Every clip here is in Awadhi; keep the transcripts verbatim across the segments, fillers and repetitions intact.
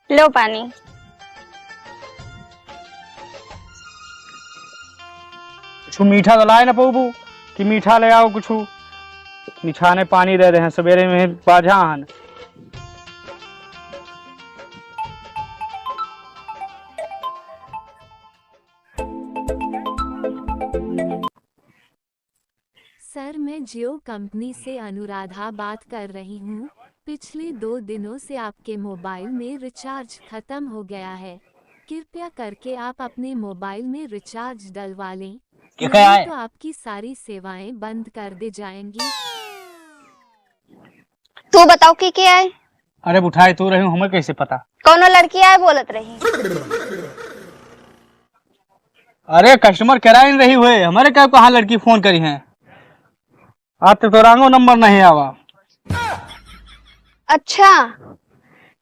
लो पानी। कुछ मीठा तो लाए ना पौबू कि मीठा ले आओ कुछ। निछाने पानी दे दे हैं, सवेरे में बाझा हन। सर, मैं जियो कंपनी से अनुराधा बात कर रही हूँ। पिछले दो दिनों से आपके मोबाइल में रिचार्ज खत्म हो गया है। कृपया करके आप अपने मोबाइल में रिचार्ज डलवा लें, क्या नहीं है? तो आपकी सारी सेवाएं बंद कर दी जाएंगी। तू बताओ कि के आए? अरे उठाए तू रही, हमें कैसे पता? कौनो लड़की आए बोलत रही। अरे कस्टमर केयर आइन रही हुए, हमारे क्या कहाँ लड़की फोन करी हैं? आप तो, तो रांगो नंबर नहीं आवा। अच्छा,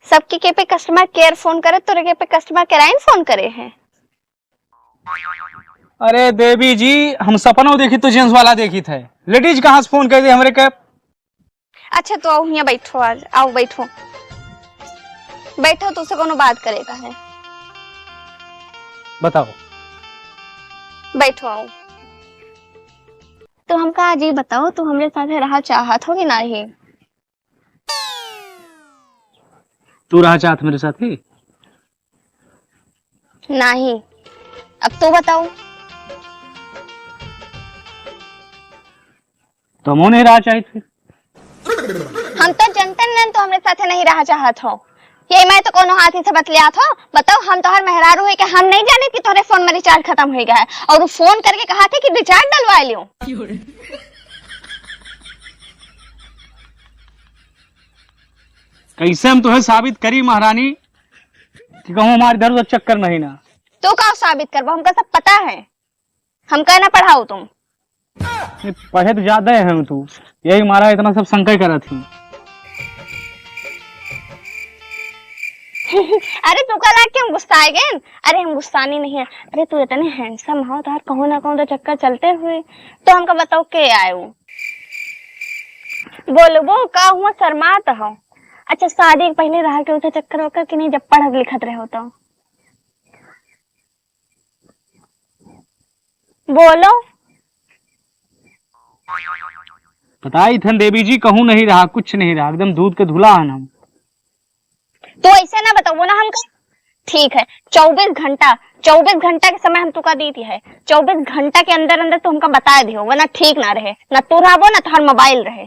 सबके के पे कस्टमर केयर फोन करे, तोरे के पे कस्टमर केयर आइन फोन करे हैं? अरे देवी जी, हम सपनो देखी तो जेंट्स वाला देखी थे, लेडीज कहाँ से फोन कर दे हमरे के? अच्छा, तो आओ, हियाँ बैठो, आज आओ, बैठो, बैठो, तुझसे कोनो बात करे का है। बताओ। बैठो, आओ। तो हमका आज ये बताओ, तू हमरे साथे रहा चाहत हो कि नाही? तू रहा चाहत मेरे साथे? नाही। अब तू बताओ। तो हमहू नहीं रहा चाहित फिर। हम तो जनते नहीं, तो हमरे साथे नहीं रहा चाहत हो। ये मैं तो कोनो हाथी से बतलियात हो। बताओ, हम तोहर मेहरारू है कि हम नहीं जाने कि तोहरे फोन में रिचार्ज खत्म हो गया है और वो फोन करके कहा थे कि रिचार्ज डलवा लियो। कैसे हम तोहे साबित करी महारानी कि कहूँ हमारे इधर उधर चक्कर नहीं ना। तो का साबित करबो, हमका सब पता है। हमका ना पढ़ाओ तुम। ये पढ़े तो ज्यादा है तू, यही मारा इतना सब शंका करत ही। अरे तू का लाग के हम गुस्सा गए? अरे हम गुस्सानी नहीं है। अरे तू इतने हैंडसम हो, तार कहूँ ना कहूँ तो चक्कर चलते हुए। तो हमका बताओ के आए वो? बोलो वो का हुआ, शर्मात हो? अच्छा शादी के पहले रहा के उठे चक्कर वक्कर कि नहीं, जब पढ़त लिखत रहे हो तो? बोलो। बताई थन देवी जी, कहूँ नहीं रहा, कुछ नहीं रहा, एकदम दूध के धुला हन हम। तो ऐसे ना बताओ ना हमका। ठीक है, चउबीस घंटा, चउबीस घंटा के समय हम तुका दीती है, चउबीस घंटा के अंदर अंदर तू हमका बता दियो, वरना ठीक ना रहे, ना तू रहबो ना तोहर मोबाइल रहे।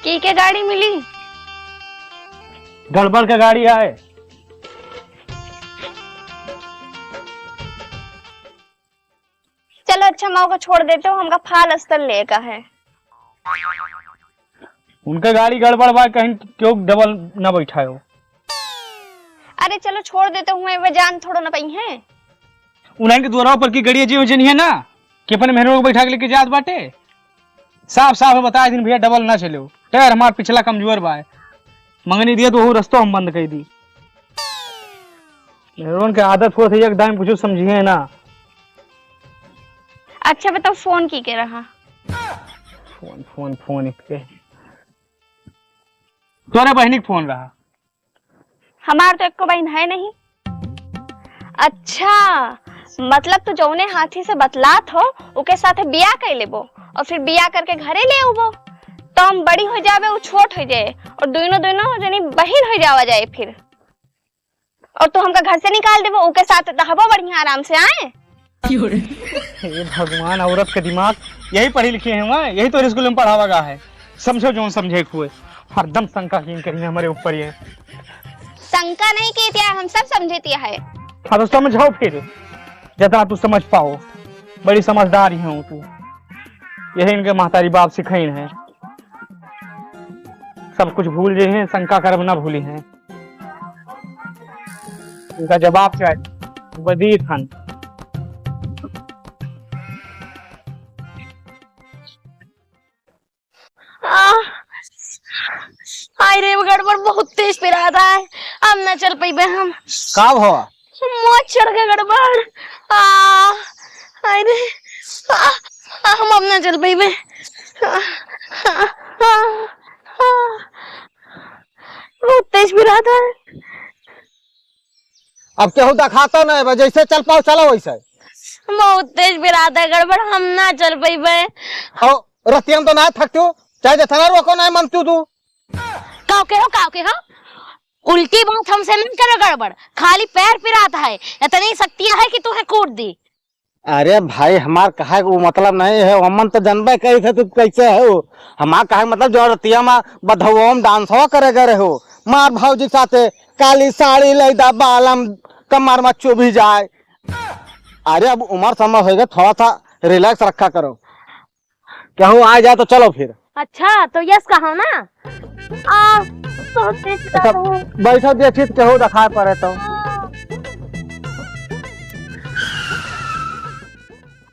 की के गाड़ी मिली? गड़बड़ के गाड़ी आए। चलो अच्छा, मऊ का छोड़ देते हो, हमका फाल अस्तर ले का है। उनका गाड़ी गड़बड़ बा, कहीं क्यों डबल ना बैठायो। अरे चलो छोड़ देते हुए, वे जान थोड़ो ना पाई हैं। उन्हन के दुआरा पर की गड़िया जे जनी है ना, कि अपने मेहरों को बैठा के लेके जात बाटे। साफ साफ बता दिन भैया, डबल ना चलो, टायर हमार पिछला कमजोर बा। मंगनी दिया तो वो रस्तो हम बंद कर दी। मेहरों के आदत होत है, एक दाम कुछ समझिए ना। अच्छा बताओ, फोन की के रहा? फोन, फोन, फोन एक के। तोरे बहिनी के फोन रहा। हमार तो एको बहिन है नहीं। अच्छा, मतलब तू जौने हाथी से बतलात हो, ओके साथे बियाह कर लेबो और फिर बियाह करके घरे ले आउबो, तो हम बड़ी हो जाबे, उ छोट हो जाए और दोनों, दोनों जनी बहिन हो जावा जाए फिर। और तू हमका घर से निकाल देबो, ओके साथ रहबो बढ़िया आराम से, आए। हे भगवान, औरत के दिमाग, यही पढ़ी लिखी है वहाँ, यही तो स्कूल में पढ़ावा गा है। समझो जो समझे के हुए, हरदम शंका कीन करी है हमारे ऊपर ये। शंका नहीं कीत है, हम सब समझित है। हाँ तो समझाओ फिर, जितना तू समझ पाओ, बड़ी समझदार ही हो तू। यही इनके महतारी बाप सिखाइन है, सब कुछ भूल जे हैं, शंका करब ना भूली हैं। इनका जवाब चाहे, वजीर खान। आह, हाय रे, वो गड़बड़ बहुत तेज पिरात है। अब ना चल पइबे हम। का भवा? मोच चढ़ के गड़बड़। आ, अरे, आ, आ, हम अब ना चल पइबे। आ, आ, आ, आ, बहुत तेज पिरात है। अब केहू देखाता नहीं बा, जैसे चल पाओ चलो वैसे। बहुत तेज पिरात है गड़बड़, हम ना चल पइबे। और रतिया में तो ना थकतू, चाहे जितना रोको ना मनतू तू। काव के हो, काव के हो? उल्टी बात हमसे नहीं करो गड़बड़, खाली पैर पिरात है, इतनी शक्ति है कि तुम्हें कूट दी। अरे भाई, हमार कहा के वो मतलब नहीं है, हमन तो जनबे करी थे तू कैसे हो। हमार कहा के मतलब जो रतिया में बधौआ में डांसवा करे गए रहे हो, मार भौजी के साथे, काली साड़ी लैदा बालम, कमर में चुभी जाए। अरे अब उम्र समझ होइगा, थोड़ा सा रिलैक्स रखा करो। केहू आ जाए तो चलो फिर। अच्छा, तो यस कहो ना। आ, तो अच्छा, बैठो, देखित केहू दिखाई पड़े तो।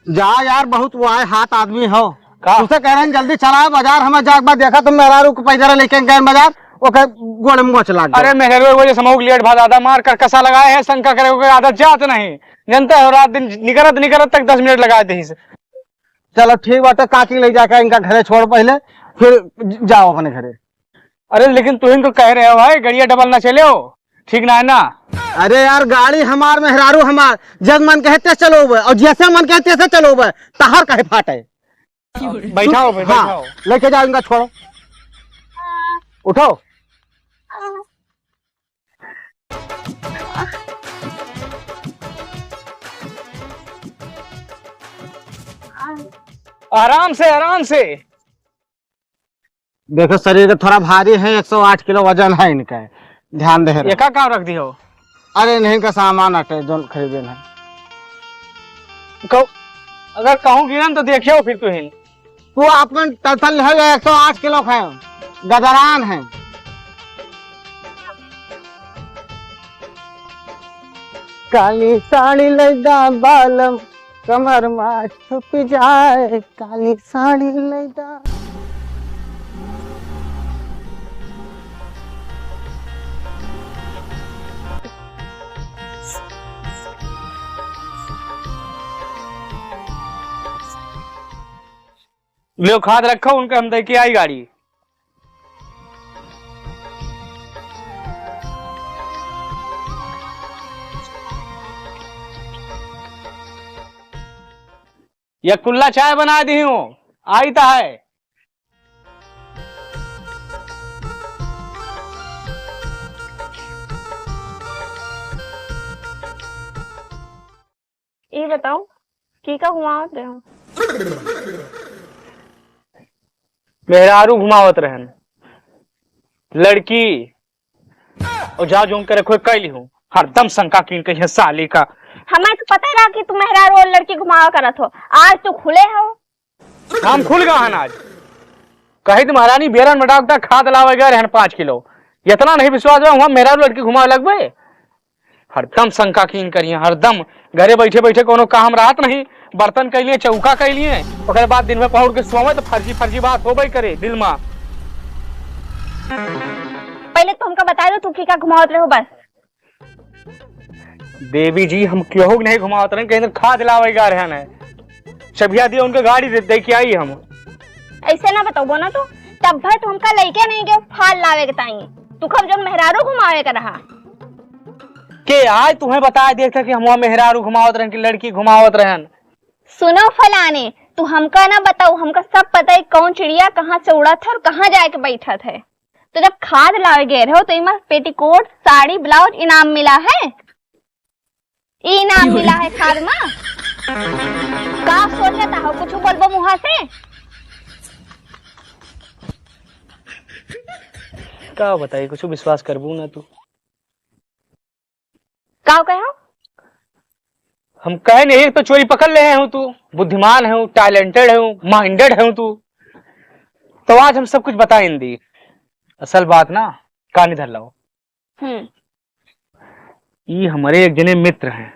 जा यार, बहुत वो आए हाथ आदमी हो। का? तुसे कह रहे हैं जल्दी चला बाजार, हमें जाके बाद देखा तुम मेहरारू को पैदल लेके गए बाजार, ओके गोड़े में मोच लाग गया। अरे मेहरारू वजह से मऊक लेट भा दादा, मार कर कसा लगाए है, शंका करे कोई आदत जात नहीं। जनता हो रात दिन निकरत निकरत तक दस मिनट लगा दे। चलो ठीक बाटे, काकी ले जाके इनका घरे छोड़ पहले, फिर ज-, जाओ अपने घरे। अरे लेकिन तुहिन तो कह रहे हो भाई, गड़िया डबल ना चले हो, ठीक ना है ना? अरे यार, गाड़ी हमार, मेहरारू हमार, जब मन कहे ते चलोबे और जैसे मन कहे तैसे चलोबे, तहार काहे फाटे? बैठा हो भाई, हाँ, बैठा हो। लेके जाओ इनका, छोड़ो, उठो। आराम से, आराम से। देखो, शरीर के थोड़ा भारी है, एक सौ आठ किलो वजन है इनका, ध्यान दे रहे। एका का रख दियो? अरे, नहीं का सामान अटे, जोन खरीदे हैं। कहू, अगर कहूँ गिरन तो देखियो फिर तुहिन। तू आपन टेंशन ले, एक सौ आठ किलो का है, गदरान है। काली साड़ी लैदा बालम, कमर मा छुप जाए, काली साड़ी लैदा। लियो खाद रखो, उनके हम दे के आई गाड़ी। या कुल्ला चाय बना दी हूँ, आई ता है। ई बताओ, की का घुमावत रहे हो? मेहरारू घुमावत रहन, लड़की, और जा जोन करे खोए कैली हूँ, हरदम शंका कीन के है साली का। हमें तो पता रहा कि तू मेहरारू और लड़की घुमावा करत हो, आज तू खुले हो। हम खुल गए हन आज। कही तो महारानी बेरन में डॉक्टर खाद लावे गए रहन पाँच किलो। इतना नहीं विश्वास बा, हुआ मेरा लड़की घुमावे लगबे। हरदम शंका कीन करिए, हरदम। घरे बैठे बैठे कोनो काम रहत नहीं, बर्तन कैलिए, चौका कैलिए, ओकरे बाद दिन में पहुँच के सोवे तो फर्जी फर्जी बात होबे करे दिल में। पहले तो हमका बता दो, तू की का घुमावत रहो बस। देवी जी, हम केहू के नहीं घुमावत रहन, कहीं दिन खाद लावे गा रहन है। चबिया दिया उनके गाड़ी दे, दे के आई हम। ऐसे ना बताओ ना तू, तब भर तू हमका लइके नहीं गयो फाल लावे के ताई। तू कब जौन मेहरारू घुमावे के रहा। के आज तुम्हें बताए देख था कि हम वहाँ मेहरारू घुमावत रहन कि लड़की घुमावत रहन। सुनो फलाने, तू हमका ना बताओ, हमका सब पता है कौन चिड़िया कहाँ से उड़त है और कहाँ जाके बैठत है। तो जब खाद लावे गए रहो तो इमा पेटीकोट, साड़ी, ब्लाउज इनाम मिला है, ई इनाम मिला है खाद मा। का सोचता हो, कुछ बोलबो मुहा से? का बताई, कुछ विश्वास करबू ना तू। का कहे हो? हम कहे नहीं, एक तो चोरी पकड़ ले हूँ तू, बुद्धिमान है, talented है, minded है तू, तो आज हम सब कुछ बताइन दी। असल बात ना, कानी धर लाओ। हम्म। ई हमारे एक जने मित्र हैं,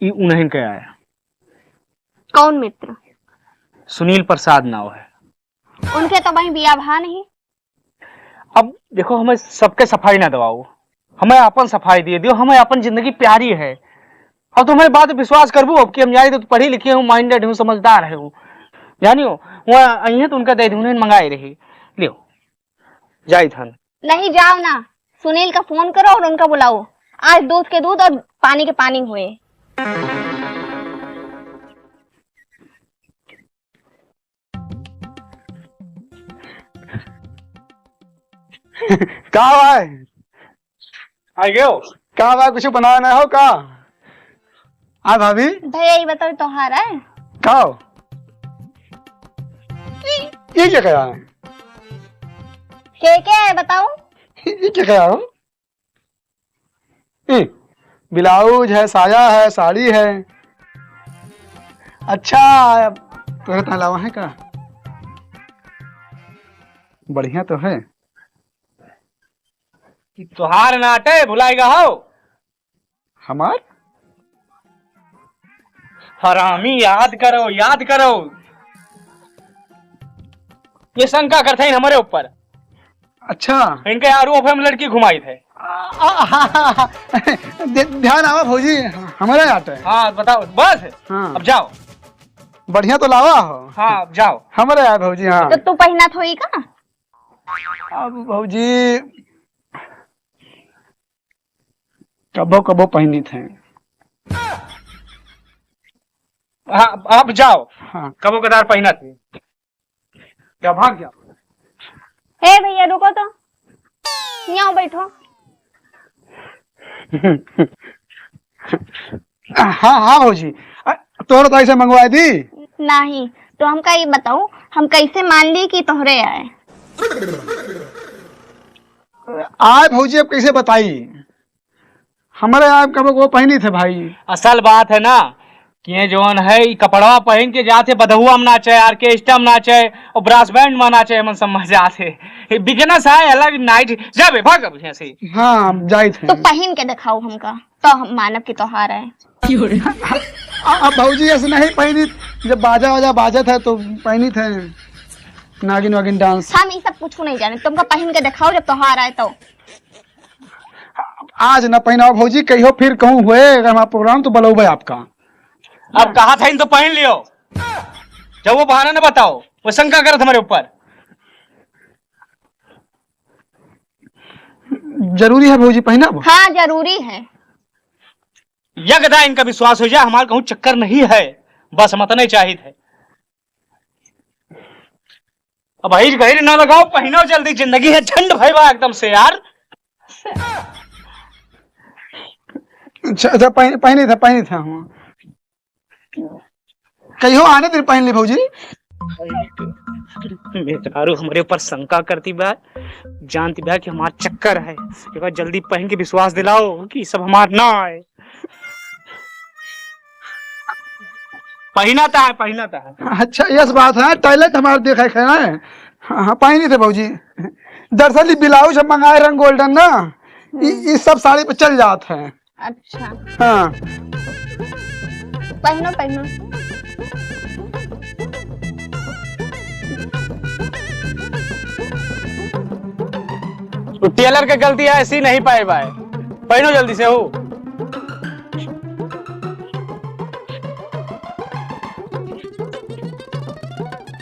ई उन्हें के आया। कौन मित्र? सुनील प्रसाद नाव है। उनके तो भाई बिया भा नहीं। अब देखो, हमें सबके सफाई ना दवाओ, हमें आपन सफाई दिए दियो, हमें आपन जिंदगी प्यारी है। अब तो हमारी बात विश्वास करबू, अब कि हम जाई तो पढ़ी लिखी हूँ, minded हूँ, समझदार है हूँ, जानियो। वहाँ आई है तो उनका दे दूँ, उन्हें मंगाए रही। लियो, जाई थन। नहीं, जाओ ना, सुनील का फोन करो और उनका बुलाओ। आज दूध के दूध और पानी के पानी हुए। का भाई? आ गयो? का भाई, कुछ बनाया ना हो का? आ भाभी? भैया, ये बताओ, तोहार है? का हो? ये, ये क्या कह रहा है? के, के है, बताओ? ये, ये क्या कह रहा हो? ए, ब्लाउज है, साया है, साड़ी है। अच्छा, तोहरे ता अलावा है का? बढ़िया तो है। कि तोहार नाटे भुलाएगा हो? हमार? हरामी, याद करो, याद करो। ये शंका करते हैं हमारे ऊपर। अच्छा। इनके आरोप है हम लड़की घुमाई थे। आ, आ, हा, हा, हा। दे-, ध्यान आवा भौजी, हमारा याद है। हाँ, बताओ, बस। हाँ। अब जाओ। बढ़िया तो लावा हो। हाँ, अब जाओ। हमारा याद भौजी, हाँ। तो तू पहनत होई का? अब भौजी, कबो कबो पहनी थे। हाँ, अब जाओ। हाँ। कबो कदार पहनत है। क्या भाग गया? ए भैया, रुको तो, यहाँ बैठो। हाँ, हाँ भौजी, अ, तोहरे ताई से मंगवाए दी। नहीं, तो हमका ये बताओ, हम कैसे मान ली कि तोहरे आए? आए भौजी, अब कैसे बताई? हमारे यहाँ कब वो पहनी थे भाई। असल बात है ना कि ये जौन है, ई कपड़वा पहन के जाते बधुआ में नाचे, orchestra में नाचे और brass band में नाचे, हमन समझ जाते। ये business है अलग, night। जा बे, भाग अब यहाँ से। हाँ, हम जाइत हैं। तो पहन के दिखाओ हमका, तो हम मानब कि तोहार है। आ, अब भौजी ऐसे नहीं पहनी, जब बाजा वाजा बाजत है तो पहनी थे, नागिन वागिन dance। हम ये सब कुछ नहीं जाने, तुमका पहन के दिखाओ जब तोहार आए तो। आज ना पहनाओ भौजी, कहियो फिर कहूँ हुए अगर हमारा program तो बुलाऊबे आपका। अब कहा था इन तो पहन लियो, जब वो बहाना ना बताओ, वो शंका करत हमारे ऊपर। जरूरी है भौजी पहनब? हाँ, जरूरी है। यह गदा इनका विश्वास हो जाए, हमारे कहूँ चक्कर नहीं है, बस हम इतना ही चाहित है। अब अहिर गहिर ना लगाओ, पहनो जल्दी, जिंदगी है झंड भई बा एकदम से यार। अच्छा, अच्छा, पहन, पहनी था, पहनी था हम। कहियो आने दिन पहन ली भौजी। मेहरारू हमरे ऊपर शंका करती बा, जानती बा कि हमार चक्कर है। एक बार जल्दी पहन के विश्वास दिलाओ कि सब हमार ना आए। पहिना ता है, पहिना ता है। अच्छा, यस बात है, talent हमार देखे है ना। हाँ, हाँ, पहिनी थे भौजी। दरअसल ई ब्लाउज हम मंगाए रहन golden ना, ई, ई सब साड़ी पे चल जात है। अच्छा। हाँ। पहिनो, पहिनो। वो tailor के गलती है, ऐसी नहीं पाए बाय। पहिनो जल्दी से हो।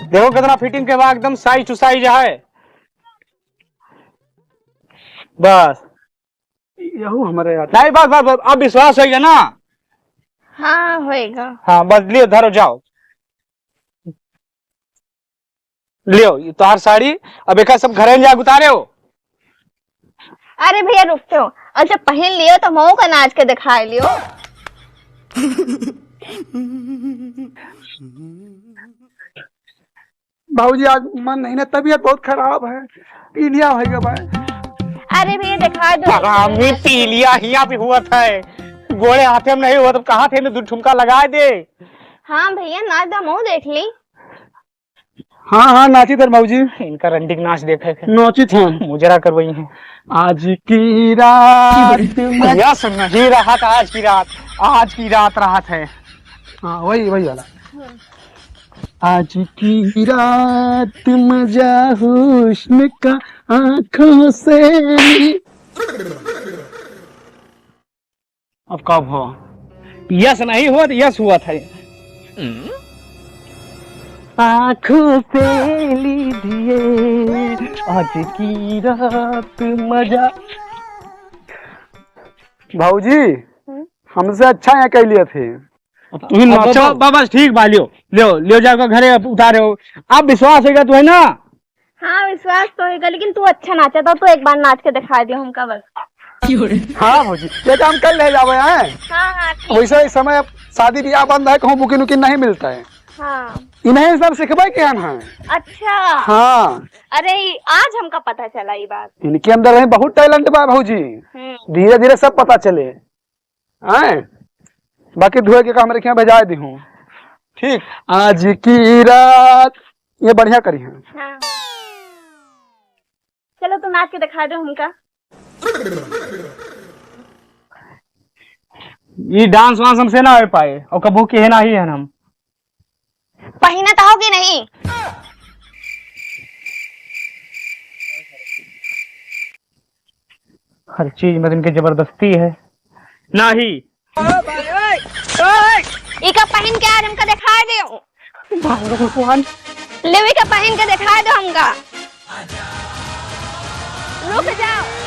देखो कितना fitting के बा, एकदम size to size है। बस। यहू हमारे याद। नहीं, बस, बस, बस, अब विश्वास होइगा ना? हाँ, होइगा। हाँ, बस लियो, धरो, जाओ। लियो, ये तोहार साड़ी, अब एका सब घरे में जाके उतारे हो। अरे भैया, रुकते हो, और जब पहन लियो तो मऊ का नाच के दिखाए लियो। बाबूजी, आज मन नहीं ना, तबीयत बहुत खराब है, पीलिया हो गया भाई। अरे भैया, दिखा दो। हरामी, पीलिया हिया भी हुआ था, गोड़े हाथे में नहीं हुआ, तो कहा थे ना, दो ठुमका लगा दे। हाँ भैया, नाच दमो देख ली। हाँ, हाँ, नाची तर बाबूजी। इनका रंडी के नाच देखे थे। नाची थे। मुजरा करवाई है। आज की रात में यस, नहीं रहा था आज की रात, आज की रात रहा था। हाँ, वही, वही वाला। आज की रात मजा हुस्न का आंखों से। अब कब हो? यस नहीं हुआ तो यस हुआ था। आँखों से लीजिए आज की रात मजा। भौजी, हम्म? हमसे अच्छा यहाँ कह लिए थे। अब तू ही अब नाचो। बा-, बा-, बस ठीक बा, लियो, लियो, लियो जाओ घरे, अब उतारे हो। अब विश्वास होगा तू, है ना? हाँ, विश्वास तो होगा, लेकिन तू अच्छा नाचा था, तू एक बार नाच के दिखा दियो हमका बस। हाँ भौजी, ये काम कर ले जावे हैं। हाँ, हाँ, ठीक। वैसे इस समय अब शादी ब्याह बंद है, कहूँ booking उकिंग नहीं मिलता है। हाँ। इन्हें सब सिखबे के हैं। अच्छा। हाँ। अरे, ई आज हमका पता चला ई बात। इनके अंदर में बहुत talent बा भौजी। हम्म। धीरे धीरे सब पता चले। हैं? बाकी धोए के काम हमरे के यहाँ भेजाए दी हूँ। ठीक, आज की रात ये बढ़िया करी है। हाँ। चलो, तू नाच के दिखा दो हमका। ये dance वांस हमसे ना हो पाए और कबो के है ना ही है हम। पहिना तो होगी नहीं। हर चीज में इनके जबरदस्ती है। नाही। इका पहिन के आज हमका दिखा दे। भगवान। ले, इका पहिन के दिखा दो हमका। रुक जाओ।